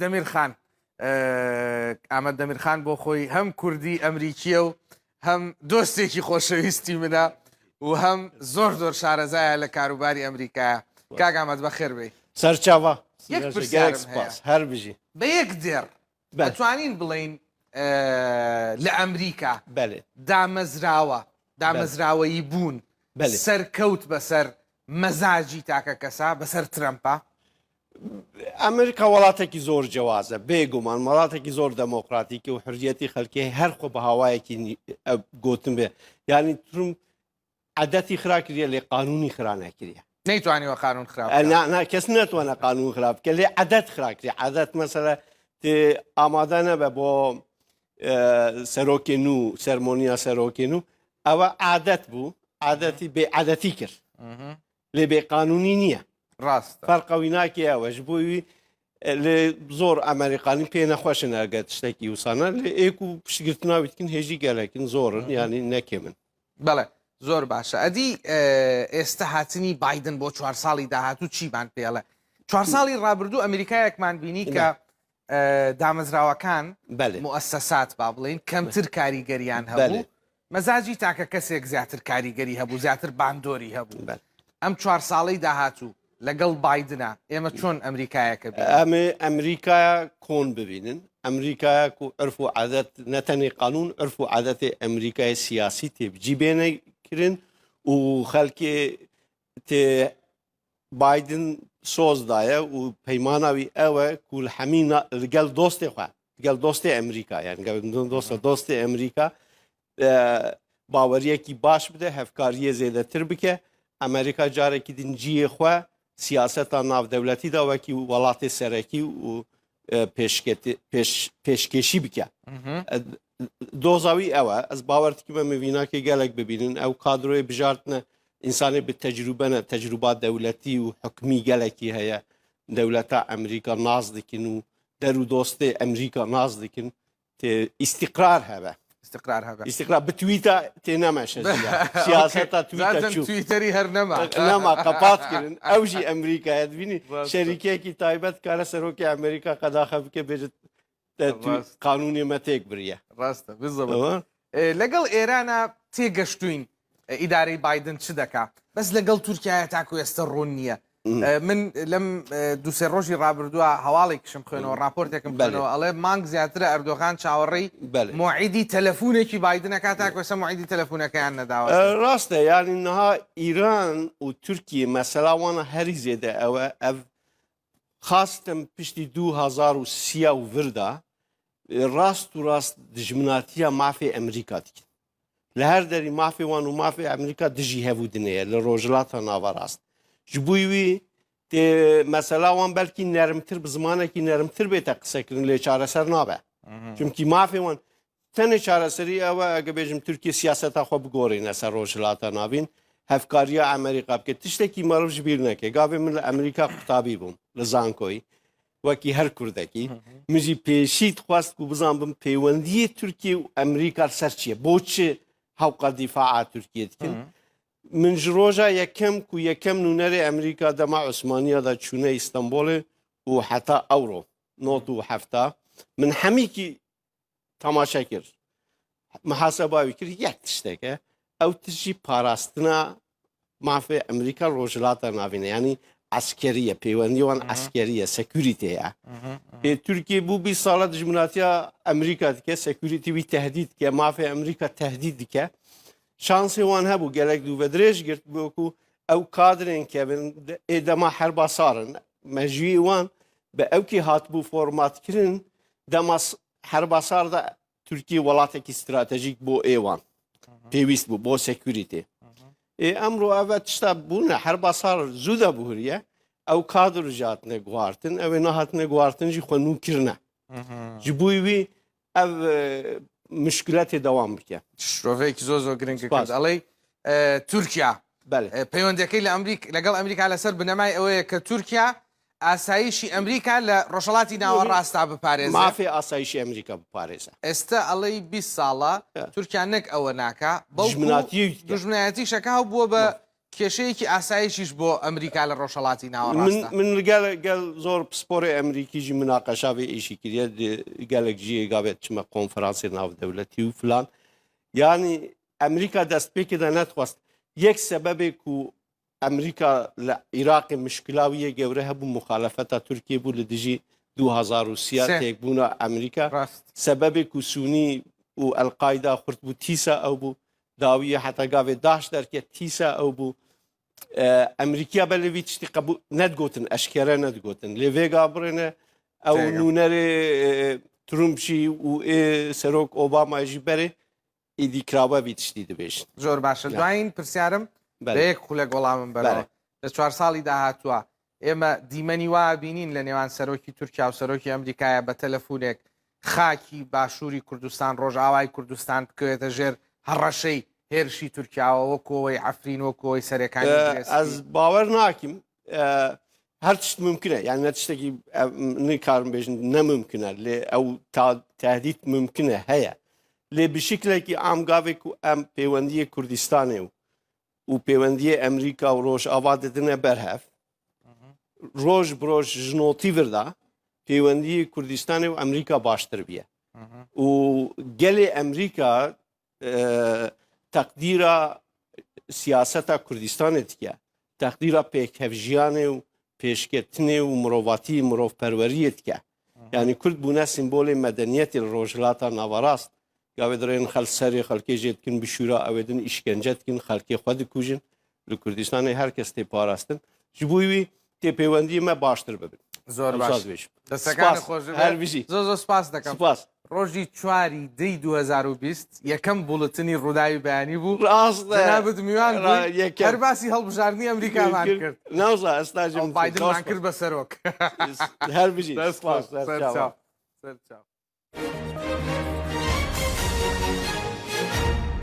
دەمیرخان ئامەد دەمیرخان بۆ خۆی هەم کوردی ئەمریکیە و هەم دۆستێکی خۆشەویستی منە و هەم زۆر زۆر شارەزایە لە کاروباری ئەمریکایە. کاک ئامەد بەخێر بێی. سەرچاوە. یەک پرسیارم هەیە. هەر بژی. بە یەک دێڕ ئەتوانین بڵێین لە ئەمریکا دامەزراوە دامەزراوەیی بوون سەرکەوت بەسەر مەزاجی تاکە کەسا بەسەر ترەمپا؟ ئەمریکا وڵاتێکی زۆر جیاوازە بێگومان وڵاتێکی زۆر دەمۆکراتیکی و حریەتی خەلکی هەر خۆ بە هاوایەکی گوتن بێ یعنی ترمپ عادەتی خرا کردە لێ قانونی خرا نەکریە نەیتوانیوە قانون خراپ نا کەس ناتوانە قانون خراپ بکە لێ عادەت خرا کردی عادەت مەسەلە ئامادە نەبە بۆ سەرۆکی نو سەرمۆنیا سەرۆکی نو ئەوە عادەت بوو عادەتی بێ عادەتی کرد لێ بێ قانونی نییە ڕاستە فەرقەوی ناکێ ئەوەش بۆی لێ زۆر ئەمریکانی پێ نەخۆشن ئەگەر شتێکی وسانە لێ ئێک و پشتگرتناویتکن هێژی گەلەکن زۆرن یانی نەکێ من بەڵێ زۆر باشە ئەدی ئێستا هاتنی بایدن بۆ چوار ساڵی داهاتوو چیمان پێڵێ چوار ساڵی ڕابردوو ئەمریکایەکمان بینی کە دامەزراوەکان موئەسەسات با بڵێین کەمتر کاریگەریان هەبوو، مەزاجی تاکە کەسێک زیاتر کاریگەری هەبوو، زیاتر باندۆری هەبوو. ئەم چوار ساڵەی داهاتوو لەگەڵ بایدنا ئێمە چۆن ئەمریکایەکە بینین؟ ئەمێ ئەمریکایا کۆن ببینن، ئەمریکایا کو عرف و عادەت نەتەنێ قانون عرف و عادەتێ ئەمریکای سیاسی تێ بجی بێنە کرن و خەلکێ تێ بایدن سۆز دایە و پەیمانا وی ئەوە کو li hemî li gel dostê xwe li gel dostê Emerîka yani gel dosta dostê Emerîka baweriyekî baş bide hevkariyê zêdetir bike Amerîka carekî din ciyê xwe siyaseta navdewletî da wekî welatê serekî û pêşkêşî bike. Doza wî ew e. Ez bawer dikim em ê vînakê gelek bibînin. Ew kadroyê bijartine însanê bi tecrûbe ne, tecrûba dewletî û hukmî gelekî heye. Dewleta Emerîka nas dikin û der û dostê Emerîka nas dikin. Tê îstîqrar hebe. Îstîqrar hebe. Îstîqrar bi twîta tê nemeşe jiya. Siyaseta twîta Zaten çû. Twitterî her nema. Nema qepat kirin. Ew jî Emerîka ye. Dibînî şerîkeyekî taybet kare serokê Emerîka qedaxe bike bêje qanûnê me têk biriye. Rast e, bizabit. لەگەڵ ئێرانە تێگەشتوین ئیدارەی بایدن چ دەکا بەس لەگەڵ تورکایە تاکو ئێستا ڕوون نییە من لەم دوسێ ڕۆژی ڕابردووە هەواڵێکیشم خوێنەوە ڕاپۆرتێکم خوێنەوە ئەڵێ مانگ زیاترە ئەردۆغان چاوەڕێی مۆعیدی تەلەفونێکی بایدنەکە تاکو ئێستا مۆعیدی تەلەفونەکەیان نەداوە. ڕاستە یانی نها ئیران و تورکیە مەسەلا وانە هەری زێدە ئەوە ئەv خاستم پشتی 2030 و وردا ڕاست و ڕاست دژمناتیە مافێ ئەمریکا دکن لە هەر دەری مافی وان و مافی ئەمریکا دژی هەبوو دنەیە لە ڕۆژلاتە ناوەڕاست ji بووی وی تێ مەسەلا وان بەلکی نەرمتر بە زمانێکی نەرمتر بێتە قسەکردن لێ چارەسەر نابێ چونکی مافی وان تەنێ چارەسەری ئەوە ئەگە بێژم تورکیە سیاسەتا خۆ بگۆڕینە سەر ڕۆژهەڵاتە ناوین هەفکاریە ئەمریکا بکە تشتێکی مەرڤ ji بیر نەکێ گاوێ من لە ئەمریکا قوتابی بووم لە زانکۆی وەکی هەر کوردەکی مژی پێشیت خواست و بزان بم پەیوەندی تورکیە و ئەمریکا سەر چییە بۆ چ هەوقە دیفاعا تورکیە دکن من ji ڕۆژا یەکەم کو یەکەم نوونەرێ ئەمریکا دەما عوسمانیادا چوونە ئیستەنبۆڵێ و حتا ئەوڕۆ نۆت و هەفتا من هەمیکی تەماشا کرد محاسباوی کرد یەک تشتێکە ئەو تژی پاراستنا مافێ ئەمریکا ڕۆژهەڵاتە ناوینە ینی عسکەریە پەیوەندی وان عسکەریە سەکوریتەیە ئێ تورکیە بوو 20 ساڵە دژمناتیا ئەمریکا دکە سەکوریتی وی تهدید کە مافێ ئەمریکا تهدید دکە شانسی وان هەبوو گەلک دوو بە درێژ گرت بۆکو ئەو کادرێن کە ئێ دەما هەربا سارن مەژوی وان بە ئەوکی هاتبوو فۆرماتکردن دەما هەربا ساردا تورکیە وڵاتێکی ستراتەژیک بۆ ئێوان پێویست بوو بۆ سەکوریتێ ئێ ئەمڕۆ ئەvە تشتا بوونە هەر باسار زوو دەبووریە ئەو کادر ژاتنە گوارتن ئەوێ نەهاتنە گوارتنجی خۆ نوکردە ji بووی وی ئەv مشکلاتێ دەوام بکە شرۆڤەیەکی زۆر زۆر گرنگ کرد ئەڵێ تورکیا پەیوەندەکەی لە ئەمریک لەگەڵ ئەمریکا لەسەر بنەمای ئەوەیە کە تورکیا ئاسایشی ئەمریکا لە ڕۆژهەڵاتی ناوەڕاستا بپارێزێ. مافی ئاسایشی ئەمریکا بپارێزە. ئێستە ئەڵێی 20 ساڵە تورکیا نەک ئەوە ناکا بەڵکو دوژمنایەتیش ئەکا و بووە بە. کێشەیەکی ئاسایشیش بۆ ئەمریکا لە ڕۆژهەڵاتی ناوەڕاستە. من گەل گەل زۆر پسپۆڕێ ئەمریکیژی مناقەشا vê ئیشی کریە گەلێک جیێ گاوێت چمە کۆنفرانسی ناودەولەتی و فلان یانی ئەمریکا دەستپێکێدا نەتخواست یەک سەبەبێک و ئەمریکا لە عیراقی مشکلاویە گەورە هەبوو مخالفەتا تورکیە بوو لە دژی 2003 تێکبوونە ئەمریکا سەبەبێک و سونی و ئەلقایدا خورت بوو تیسا ئەو بوو داویە حتا گاوێ داش دەرکێت تیسا ئەو بوو ئەمریکیا بە لەوی تشتی قبول نەدگوتن ئەشکەرە نەدگوتن لێ ڤێگا بڕێنە ئەو نوونەرێ ترمپشی و سەرۆک ئۆباماژی بەرێ ئیدی کراوە وی تشتی دەبێژن. زۆر باشە دوایین پرسیارم بە یەک خولەک وەڵامم بەرەوە لە چوار ساڵی داهاتووە ئێمە دیمەنی وا بینین لە نێوان سەرۆکی تورکیا و سەرۆکی ئەمریکایە بە تەلەفونێک خاکی باشووری کوردستان ڕۆژئاوای کوردستان بکەوێتە ژێر هەڕەشەی هێرشی تورکیاوە وەکۆی عەفرین وەکۆی سەرەکانی ئەس باوەڕ ناکیم هەر تشت ممکنە یان نە تشتێکی نکارم بێژن نەممکنە لێ ئەو تهدید ممکنە هەیە لێ بشکلێکی عام گاوێک و ئەم پەیوەندیە کوردستانێ و و پەیوەندیە ئەمریکا و ڕۆژئاوا دەدنە بەرهەف ڕۆژ برۆژ ژنۆتی وردا پەیوەندی کوردستانی و ئەمریکا باشتر بیە و گەلێ ئەمریکا تەقدیرا سیاسەتا کوردستانێ دکە تەقدیرا پێکهەڤژیانێ و پێشکەتنێ و مرۆڤاتی مرۆڤپەروەریێ دکە یعنی کورد بوونە سیمبۆلێ مەدەنیەتی لە ڕۆژهەڵاتا ناوەڕاست گاوێ دڕێن خەل سەرێ خەلکێ ژێ دکن بشورا ئەوێ دن ئیشکەنجە دکن خەلکێ خوە دکوژن لە کوردستانێ هەر کەس تێ پاراستن ji بۆ وی تێ پەیوەندی مە باشتر ببن زۆر باش دەستەکانت خۆش بێت. هەر بژی زۆر زۆر سپاس دەکەم سپاس ڕۆژی چواری دەی 2020 یەکەم بوڵتنی ڕووداوی بەیانی بوو ڕاستە جەنابت میوان ڕا بووی یەکەم هەر باسی هەڵبژاردنی ئەمریکامان کرد ناوزا ئێستا ئەو بایدنمان کرد بە سەرۆک هەر بژی دەست خۆش سپاس سەر چاو. چاو سەر چاو.